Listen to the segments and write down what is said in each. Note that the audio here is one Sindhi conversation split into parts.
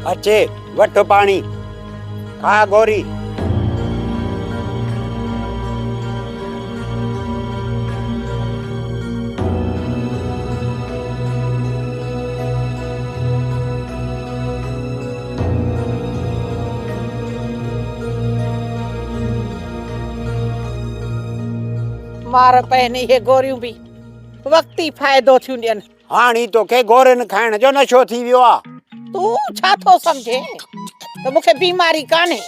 اچي، وٺ پاڻي. کاء گوري. مار پين اهي گوريون به وقتي فائدو ٿيون ڏين. هاڻي توکي گورين کائڻ جو نشو ٿي ويو آ. تون ڇا ٿو سمجهين ته مون کي بيماري ڪانهي.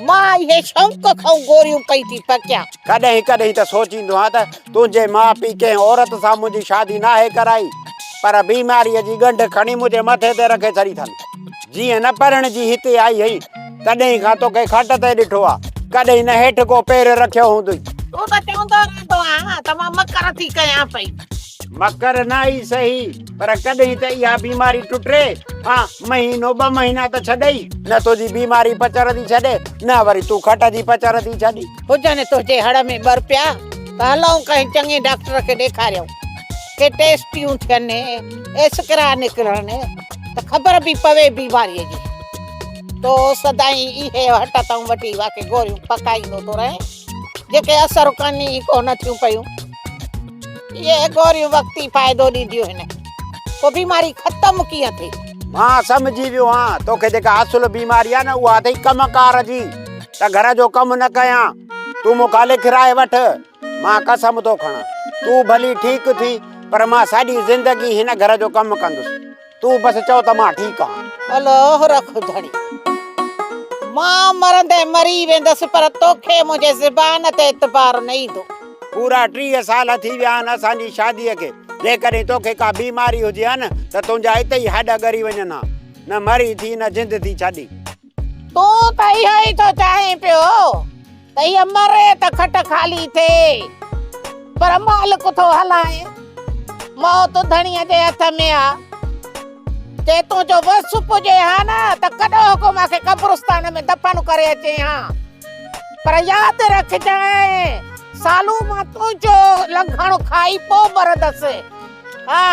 مان اهي شوق کان گوريون پئي ٿي پڪيان. ڪڏهن ڪڏهن ته سوچيندو آهيان ته تنهنجي ماء پيء ڪنهن عورت سان منهنجي شادي ناهي ڪرائي پر بيماريء جي ڳنڍ کڻي منهنجي مٿي تي رکي ڇڏي اٿن. جيئن نه پرڻجي هتي آئي هئين تڏهن کان توکي کٽ تي ڏٺو آ. ڪڏهن نه هيٺ ڪو پير رکيو هوندئي. تون ته چوندو رهندو آهين ته مان مڪر ٿي ڪيان پئي. مڪر نه ئي سهي پر ڪڏهن ته اها بيماري ٽٽي. ها مهينو ٻه مهينا ته ڇڏئي. نه تنهنجي بيماري پچر ٿي ڇڏي نه وري تون کٽ جي پچر ٿي ڇڏين. هجن تنهنجي هڙ ۾ ٻه رپيا ته هلون ڪنهن چڱي ڊاڪٽر کي ڏيکاريون. ڪي ٽيسٽيون ٿين، ايسڪرا نڪرن ته خبر به پوي بيماريء جي. تو سدائين اهي هٽ تان وٺي واقعي گوريون پڪائيندو ٿو رهين، جيڪي اثر ڪن ئي ڪونه ٿيون پيون. اهي گوريون وقتي فائدو ڏينديون هن، پوء بيماري ختم ڪيئن ٿي؟ مان سمجهي ويو آهيان، توکي جيڪا اصل بيماري آهي نه اها اٿئي ڪم ڪار جي، ته گهر جو ڪم نه ڪيان، تون مون کان لکرائي وٺ. مان قسم ٿو کڻان، تون ڀلي ٺيڪ ٿي، پر مان سڄي زندگي هن گهر جو ڪم ڪندس. تون بس چئو ته مان ٺيڪ آهيان. الله رک ڌڻي، مان مرندي مري ويندس، پر توکي منهنجي زبان تي اعتبار نه ايندو. پورا 30 سال ٿي ويا آهن اسان جي شاديء کي. جيڪڏهن توکي ڪا بيماري هجي ها نه ته تنهنجا اتي ئي هڏ ڳري وڃن ها. نه مري ٿي نه جند ٿي ڇڏي. تون ته اهو ئي ٿو چاهين پيو. ته هيء مري ته کٽ خالي ٿئي، پر مالڪ ٿو هلائي. موت ڌڻيء جي هٿ ۾ آ. جي تنهنجو وس پڄي ها نه ته ڪڏهوڪو مان کي قبرستان ۾ دفن ڪري اچين ها. پر ياد رکجانء، سالو مان تنهنجو لنگهڻ کائي پوء مرندس. ها.